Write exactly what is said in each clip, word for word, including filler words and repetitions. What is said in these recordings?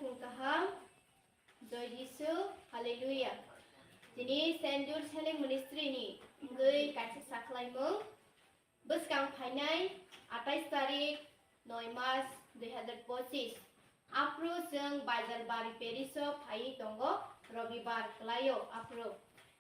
Kaham, Joy Jisu, Hallelujah. Tini Saint Jude Selling Ministry ni wngwi kaisa sakhlaimung. Bwskang phainai atais tarik noi mas dui hazar pochis. Aphuru chwng Baijalbari Parish o phaiwi tongo, Robibar kwlaio aphuru.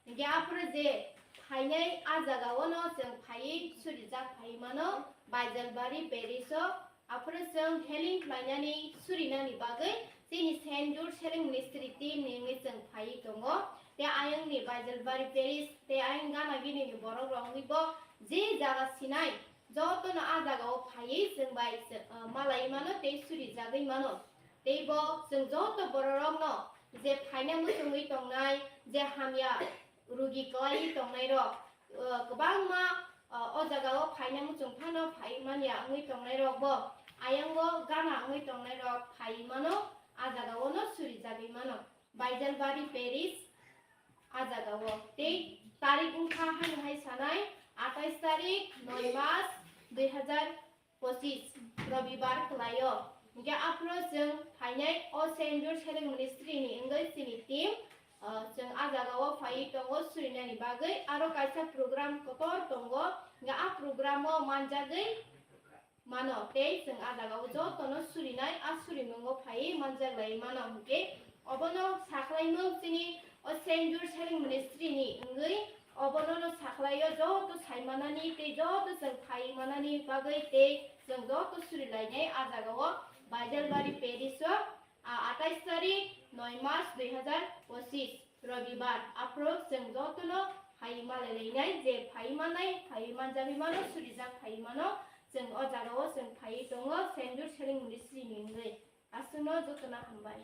Hinkhe aphuru je phainai a jagao no chwng phaiwi surijak phaiwi mano, Baijalbari Parish o. Aphuru chwng healing khlainani surinani bagwi chini Saint Jude Selling Ministry team ni wngwi chwng phaiwi tongo. Tei ayang ni Baijalbari Parish tei ayang gana gini ni borok rok wngwi bo je jaga sinai joto no a jaga o phaiwi chwng bai chwng, ah, malai mano tei suri jagwi mano. Tei bo chwng joto borok rok no je phaina muchungwi tongnai, je hamya rugi kwlaiwi tongnai rok, uh, kwbangma, uh, o jaga o phaina muchung phano phaiwi manya wngwi tongnai rok bo, ayang o gana wngwi tongnai rok phaiwi mano, a jaga o no suri jagwi mano. Baijalbari Parish a jaga o. Tei tarik wngkha haino hai sanai atais tarik noi mas dui hazar pochis, Robibar kwlaio. Hinkhe aphuru chwng phainai o Saint Jude Selling Ministry ni wngwi chini team, ah, chwng a jaga o phaiwi tongo surinani bagwi. Aro kaisa program kotor tongo, hinkhe a program o manjagwi mano tei chwng a jaga o joto no surinai a surimungo phaiwi manjak lai mano. Hinkhe obono sakhlaimung chini o Saint Jude Selling Ministry ni wngwi obono no sakhlaio joto sai manani tei joto chwng phai manani bagwi tei chwng joto suri lainai a jaga o Baijalbari Parish o, a, atais tarik noi mas dui hazar pochis Robibar aphuru chwng joto no phai malai lainai, je phai manai phai manjagwi mano surijak phai mano, chwng o jaga o chwng phaiwi tongo Saint Jude Selling Ministry ni wngwi. Aswkno joto no hambai.